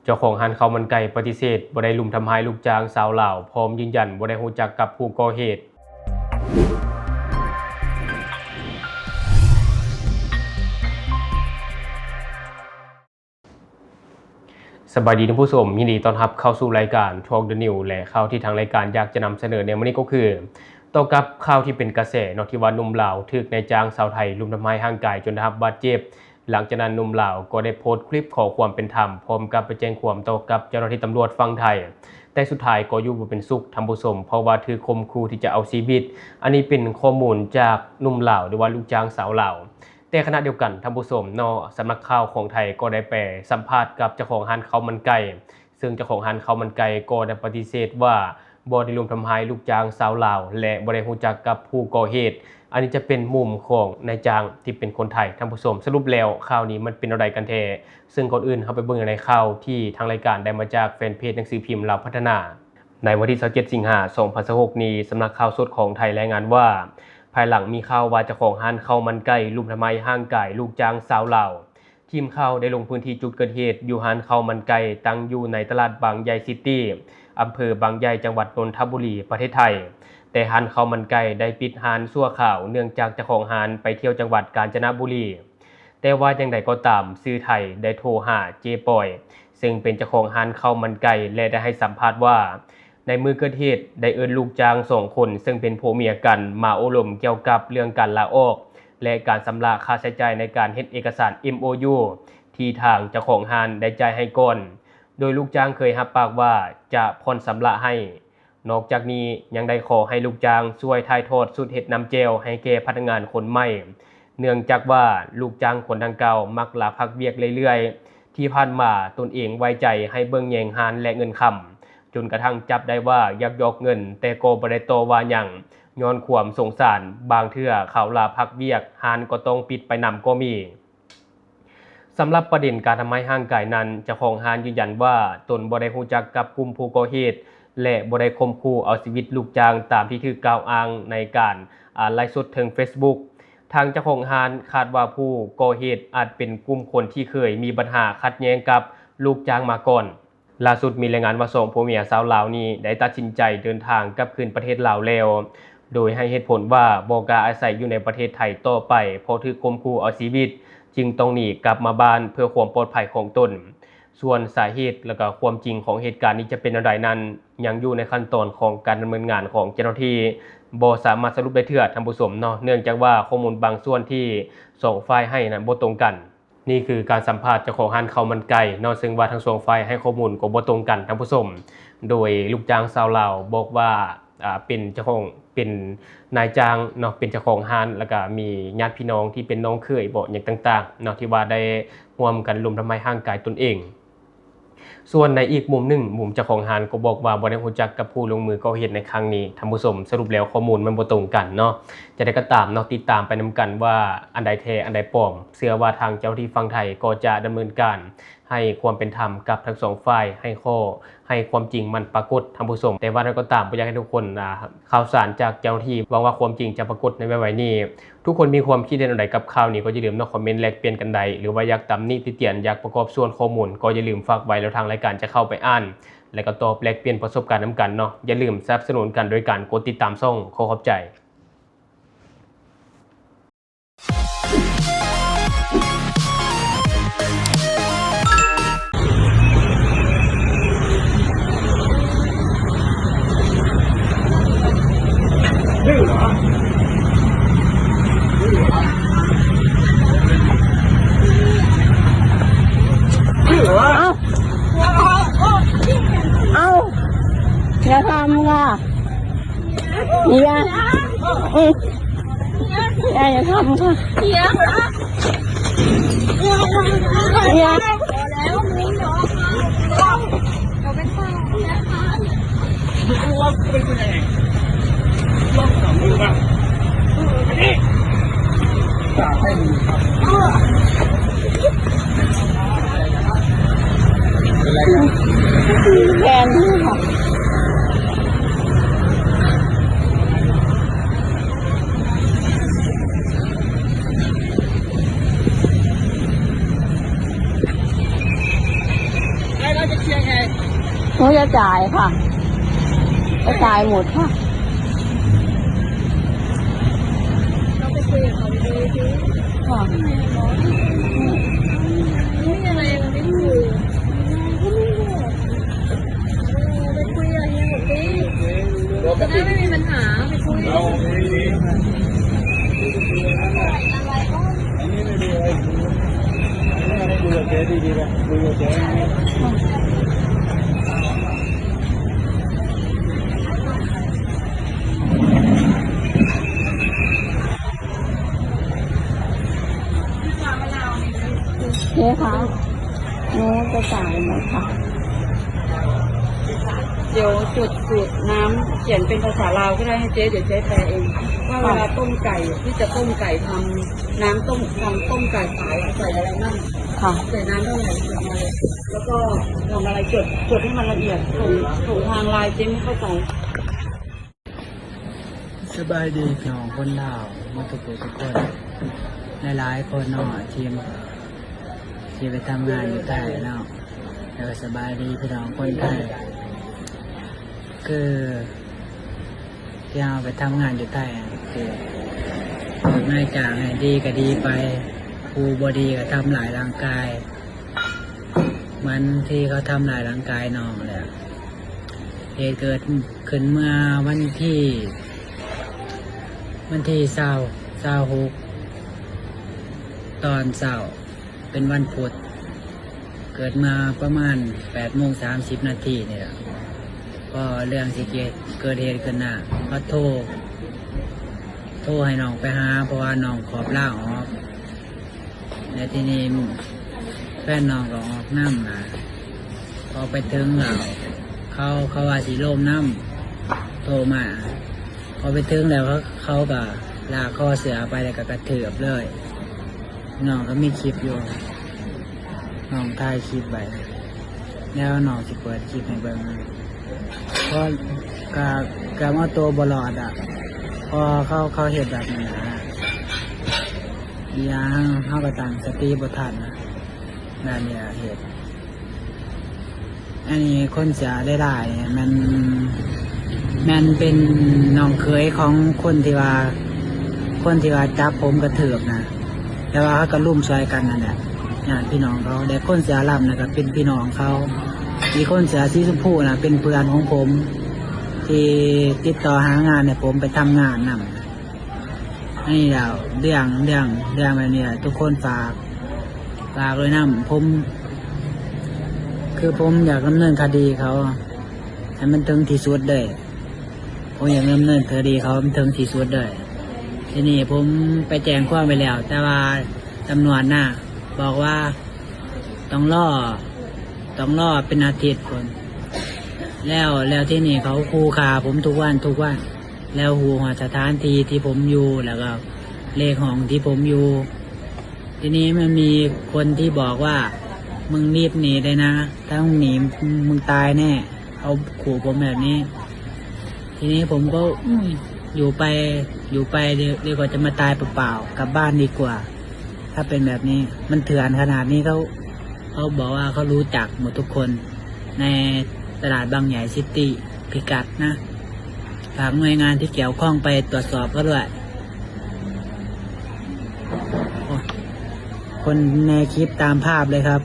ເຈົ້າຂອງຮ້ານເຂົ້າມັນໄກ່ປະຕິເສດບໍ່ໄດ້ລຸມທຳຮ້າຍລູກຈ້າງຊາວລາວ, ພ້ອມຢືນຢັນບໍ່ໄດ້ຮູ້ຈັກກັບຜູ້ກໍ່ເຫດ. ສະບາຍດີທ່ານຜູ້ຊົມ, ຍິນດີຕ້ອນຮັບເຂົ້າສູ່ລາຍການ Talk the News ແລະ ຂ່າວທີ່ທາງລາຍການຢາກຈະນຳສະເໜີໃນມື້ນີ້ກໍຄື ຕໍ່ກັບຂ່າວທີ່ເປັນກະແສເນາະ ທີ່ວ່າໜຸ່ມລາວຖືກນາຍຈ້າງຊາວໄທລຸມທຳຮ້າຍຮ່າງກາຍຈົນໄດ້ຮັບບາດເຈັບ. ຫຼັງຈາກນັ້ນໜຸ່ມລາວກໍໄດ້ໂພສຄລິບຂໍຄວາມເປັນທຳ ພ້ອມກັບໄປແຈ້ງຄວາມຕໍ່ກັບເຈົ້າໜ້າທີ່ຕຳຫຼວດຝັ່ງໄທ, ແຕ່ສຸດທ້າຍກໍຢູ່ບໍ່ເປັນສຸກທ່ານຜູ້ຊົມ ເພາະວ່າຖືກຂົ່ມຂູ່ທີ່ຈະເອົາຊີວິດ. ອັນນີ້ເປັນຂໍ້ມູນຈາກໜຸ່ມລາວ ຫຼືວ່າລູກຈ້າງຊາວລາວ. ແຕ່ຂະນະດຽວກັນທ່ານຜູ້ຊົມເນາະ, ສຳນັກຂ່າວຂອງໄທກໍໄດ້ໄປສຳພາດກັບເຈົ້າຂອງຮ້ານເຂົ້າມັນໄກ່, ເຊິ່ງເຈົ້າຂອງຮ້ານເຂົ້າມັນໄກ່ກໍໄດ້ປະຕິເສດວ່າບໍ່ໄດ້ລຸມທຳຮ້າຍລູກຈ້າງຊາວລາວ ແລະ ບໍ່ໄດ້ຮູ້ຈັກກັບຜູ້ກໍ່ເຫດ. ອັນນີ້ຈະເປັນມຸມຂອງນາຍຈ້າງທີ່ເປັນຄົນໄທທ່ານຜູ້ຊົມ. ສະຫຼຸບແລ້ວຂ່າວນີ້ມັນເປັນແນວໃດກັນແທ້? ເຊິ່ງກ່ອນອື່ນເຮົາໄປເບິ່ງໃນຂ່າວທີ່ທາງລາຍການໄດ້ມາຈາກແຟນເພຈໜັງສືພິມລາວພັດທະນາ. ໃນວັນທີຊາວເຈັດ ສິງຫາ ສອງພັນຊາວຫົກນີ້, ສຳນັກຂ່າວສົດຂອງໄທລາຍງານວ່າ ພາຍຫຼັງມີຂ່າວວ່າເຈົ້າຂອງຮ້ານເຂົ້າມັນໄກ່ລຸມທຳຮ້າຍຮ່າງກາຍລູກຈ້າງຊາວລາວ, ທີມຂ່າວໄດ້ລົງພື້ນທີ່ຈຸດເກີດເຫດ ຢູ່ຮ້ານເຂົ້າມັນໄກ່ ຕັ້ງຢູ່ໃນຕະຫຼາດບາງໃຫຍ່ຊິຕີ້, ອຳເພີບາງໃຫຍ່, ຈັງຫວັດນົນທະບູລີ, ປະເທດໄທ. ແຕ່ຮ້ານເຂົ້າມັນໄກ່ໄດ້ປິດຮ້ານຊົ່ວຄາວ ເນື່ອງຈາກເຈົ້າຂອງຮ້ານໄປທ່ຽວຈັງຫວັດການຈະນະບູລີ. ແຕ່ວ່າຢ່າງໃດກໍຕາມ, ສື່ໄທໄດ້ໂທຫາເຈ້ປອຍ ເຊິ່ງເປັນເຈົ້າຂອງຮ້ານເຂົ້າມັນໄກ່ ແລະ ໄດ້ໃຫ້ສຳພາດວ່າ ໃນມື້ເກີດເຫດໄດ້ເອີ້ນລູກຈ້າງສອງຄົນ ເຊິ່ງເປັນຜົວເມຍກັນ ມາໂອ້ລົມກ່ຽວກັບເລື່ອງການລາອອກ ແລະ ການຊຳລະຄ່າໃຊ້ຈ່າຍໃນການເຮັດເອກະສານ ເອັມໂອຢູ ທີ່ທາງເຈົ້າຂອງຮ້ານໄດ້ຈ່າຍໃຫ້ກ່ອນ, ໂດຍລູກຈ້າງເຄີຍຮັບປາກວ່າຈະຜ່ອນຊຳລະໃຫ້. ນອກຈາກນີ້ຍັງໄດ້ຂໍໃຫ້ລູກຈ້າງຊ່ວຍຖ່າຍທອດສູດເຮັດນ້ຳແຈ່ວໃຫ້ແກ່ພະນັກງານຄົນໃໝ່, ເນື່ອງຈາກວ່າລູກຈ້າງຄົນດັ່ງກ່າວມັກລາພັກວຽກເລື້ອຍໆ. ທີ່ຜ່ານມາຕົນເອງໄວ້ໃຈໃຫ້ເບິ່ງແຍງຮ້ານ ແລະ ເງິນຄຳ, ຈົນກະທັ້ງຈັບໄດ້ວ່າຍັກຍອກເງິນ, ແຕ່ກໍບໍ່ໄດ້ຕໍ່ວ່າຫຍັງ ຍ້ອນຄວາມສົງສານ. ບາງເທື່ອເຂົາລາພັກວຽກ, ຮ້ານກໍຕ້ອງປິດໄປນຳກໍມີ. ສຳລັບປະເດັນການທຳຮ້າຍຮ່າງກາຍນັ້ນ, ເຈົ້າຂອງຮ້ານຢືນຢັນວ່າຕົນບໍ່ໄດ້ຮູ້ຈັກກັບກຸ່ມຜູ້ກໍ່ເຫດ ແລະ ບໍ່ໄດ້ຂົ່ມຂູ່ເອົາຊີວິດລູກຈ້າງຕາມທີ່ຖືກກ່າວອ້າງໃນການ, ອາ, ໄລຟ໌ສົດເທິງເຟສບຸກ. ທາງເຈົ້າຂອງຮ້ານຄາດວ່າຜູ້ກໍ່ເຫດອາດເປັນກຸ່ມຄົນທີ່ເຄີຍມີບັນຫາຂັດແຍ່ງກັບລູກຈ້າງມາກ່ອນ. ລ່າສຸດມີລາຍງານວ່າສອງຜົວເມຍຊາວລາວນີ້ໄດ້ຕັດສິນໃຈເດີນທາງກັບຄືນປະເທດລາວແລ້ວ, ໂດຍໃຫ້ເຫດຜົນວ່າບໍ່ກ້າອາໄສຢູ່ໃນປະເທດໄທຕໍ່ໄປ ເພາະຖືກຂົ່ມຂູ່ເອົາຊີວິດ, ຈຶ່ງຕ້ອງໜີກັບມາບ້ານເພື່ອຄວາມປອດໄພຂອງຕົນ. ສ່ວນສາເຫດ ແລະ ກະຄວາມຈິງຂອງເຫດການນີ້ຈະເປັນແນວໃດນັ້ນ, ຍັງຢູ່ໃນຂັ້ນຕອນຂອງການດຳເນີນງານຂອງເຈົ້າໜ້າທີ່, ບໍ່ສາມາດສະຫຼຸບໄດ້ເທື່ອທ່ານຜູ້ຊົມເນາະ, ເນື່ອງຈາກວ່າຂໍ້ມູນບາງສ່ວນທີ່ສອງຝ່າຍໃຫ້ນັ້ນບໍ່ຕົງກັນ. ນີ້ຄືການສຳພາດເຈົ້າຂອງຮ້ານເຂົ້າມັນໄກ່ເນາະ, ເຊິ່ງວ່າທັງສອງຝ່າຍໃຫ້ຂໍ້ມູນກໍບໍ່ຕົງກັນທ່ານຜູ້ຊົມ. ໂດຍລູກຈ້າງຊາວລາວບອກວ່າ, ອາ, ເປັນເຈົ້າຂອງ, ເປັນນາຍຈ້າງເນາະ, ເປັນເຈົ້າຂອງຮ້ານ, ແລ້ວກະມີຍາດພີ່ນ້ອງທີ່ເປັນນ້ອງເຂີຍບໍ ຫຍັງຕ່າງໆເນາະ, ທີ່ວ່າໄດ້ຮ່ວມກັນລຸມທຳຮ້າຍຮ່າງກາຍຕົນເອງ. ສ່ວນໃນອີກມຸມໜຶ່ງ, ມຸມເຈົ້າຂອງຮ້ານກໍບອກວ່າບໍ່ໄດ້ຮູ້ຈັກກັບຜູ້ລົງມືກໍ່ເຫດໃນຄັ້ງນີ້ທ່ານຜູ້ຊົມ. ສະຫຼຸບແລ້ວຂໍ້ມູນມັນບໍ່ຕົງກັນເນາະ. ຈະໄດ້ກໍຕາມເນາະ, ຕິດຕາມໄປນຳກັນວ່າອັນໃດແທ້ອັນໃດປອມ. ເຊື່ອວ່າທາງເຈົ້າໜ້າທີ່ຝັ່ງໄທກໍຈະດຳເນີນການໃຫ້ຄວາມເປັນທຳກັບທັງສອງຝ່າຍ, ໃຫ້ຂໍ້, ໃຫ້ຄວາມຈິງມັນປາກົດທ່ານຜູ້ຊົມ. ແຕ່ວ່າໃດກໍຕາມ, ບໍ່ຢາກໃຫ້ທຸກຄົນ, ອາ, ຂ່າວສານຈາກເຈົ້າໜ້າທີ່, ຫວັງວ່າຄວາມຈິງຈະປາກົດໃນໄວໆນີ້. ທຸກຄົນມີຄວາມຄິດເຫັນແນວໃດກັບຂ່າວນີ້ ກໍຢ່າລືມເນາະ ຄອມເມັນແລກປ່ຽນກັນໄດ້, ຫຼືວ່າຢາກຕຳໜິຕິຕຽນ, ຢາກປະກອບສ່ວນຂໍ້ມູນ ກໍຢ່າລືມຝາກໄວ້ ແລ້ວທາງລາຍການຈະເຂົ້າໄປອ່ານ ແລະ ກໍຕອບແລກປ່ຽນປະສົບການນຳກັນເນາະ. ຢ່າລືມສະໜັບສະໜູນກັນໂດຍການກົດຕິດຕາມຊ່ອງ. ຂໍຂອບໃຈ. ເອົ້າ ເອົ້າ ຢ່າທຳຄ່ະ. ເອີ ເອີ ຢ່າ ຢ່າທຳຄ່ະ ເອີ ຢ່າ ແມ່ນ. หนูจะจ่ายค่ะ จะจ่ายหมดค่ะ เราไปคุยกับเขาดีๆสิ ค่ะ ไม่มีอะไร มันไม่ถูก เออ ไปคุยกับเฮียหมดสิ จะได้ไม่มีปัญหา ไปคุย เจ๊คะ หนูจะจ่ายหมดค่ะ เดี๋ยวจดสูตรน้ำ เขียนเป็นภาษาลาวก็ได้ให้เจ๊ เดี๋ยวเจ๊แปลเอง ว่าเวลาต้มไก่ ที่จะต้มไก่ทำน้ำต้ม ทำต้มไก่ขายอะ ใส่อะไรบ้าง ค่ะ ใส่น้ำเท่าไหร่ ใส่อะไร แล้วก็ทำอะไร จด จดให้มันละเอียด ส่ง ส่งทางไลน์ เจ๊ไม่เข้าใจ สบายดีพี่น้องคนลาวหมดทุกผู้ทุกคน หลายๆคนเนาะ ที่ ที่ไปทำงานอยู่ไทยเนาะ แล้วก็สบายดีพี่น้องคนไทย คือ ที่เฮาไปทำงานอยู่ไทยอะ คือนายจ้างให้ดีก็ดีไป ผู้บ่ดีก็ทำร้ายร่างกาย เหมือนที่เขาทำร้ายร่างกายน้องแหละ เหตุเกิดขึ้นเมื่อวันที่ วันที่ซาว ซาวหก ตอนเช้า เป็นวันพุธ เกิดมาประมาณแปดโมงสามสิบนาทีนี่แหละ พอเรื่องสิเกิด เกิดเหตุขึ้นน่ะ เขาโทร โทรให้น้องไปหา เพราะว่าน้องขอบลาออก และทีนี้แฟนน้องก็ออกนำน่ะ พอไปถึงแล้ว เขา เขาว่าสิลมนำ โทรมา พอไปถึงแล้ว เขา เขาก็ลากคอเสื้อไป แล้วก็กระทืบเลย น้องก็มีคลิปอยู่ น้องถ่ายคลิปไว้ แล้วน้องสิเปิดคลิปให้เบิ่ง เพราะก็ ก็เอาตัวบ่รอดอะ เพราะเขา เขาเฮ็ดแบบนั้นนะ อีกอย่างเฮาก็ตั้งสติบ่ทันนะ นั่นเนี่ยเหตุ อันนี้คนเสียหลายๆ แม่น แม่นเป็นน้องเขยของคนที่ว่า คนที่ว่าจับผมกระทืบนะ แต่ว่าเขาก็รุมช่วยกันนั่นแหละ ญาติพี่น้องเขา แต่คนเสื้อดำน่ะก็เป็นพี่น้องเขา อีกคนเสื้อสีชมพูน่ะเป็นเพื่อนของผม ที่ติดต่อหางานให้ผมไปทำงานนำ อันนี้แล้ว เรื่อง เรื่อง เรื่องแบบนี้ทุกคนฝาก ฝากด้วยนำ ผม คือผมอยากดำเนินคดีเขาให้มันถึงที่สุดเลย ผมอยากดำเนินคดีเขาให้มันถึงที่สุดเลย ทีนี้ผมไปแจ้งความไว้แล้ว แต่ว่าตำรวจน่ะบอกว่าต้องรอ ต้องรอเป็นอาทิตย์พุ้น แล้ว แล้วทีนี้เขาขู่ฆ่าผมทุกวัน ทุกวัน แล้วฮู้ฮอดสถานที่ที่ผมอยู่ แล้วก็เลขห้องที่ผมอยู่ ทีนี้มันมีคนที่บอกว่า "มึงรีบหนีเลยนะ ถ้ามึงหนี มึงตายแน่" เขาขู่ผมแบบนี้ ทีนี้ผมก็ อืม อยู่ไป อยู่ไป เดี๋ยว เดี๋ยวก็จะมาตายเปล่าๆ กลับบ้านดีกว่า ถ้าเป็นแบบนี้ มันเถื่อนขนาดนี้ เขา เขาบอกว่าเขารู้จักหมดทุกคนในตลาดบางใหญ่ซิตี้ พิกัดนะ ฝากหน่วยงานที่เกี่ยวข้องไปตรวจสอบเขาด้วย โอ้ย คนในคลิปตามภาพเลยครับ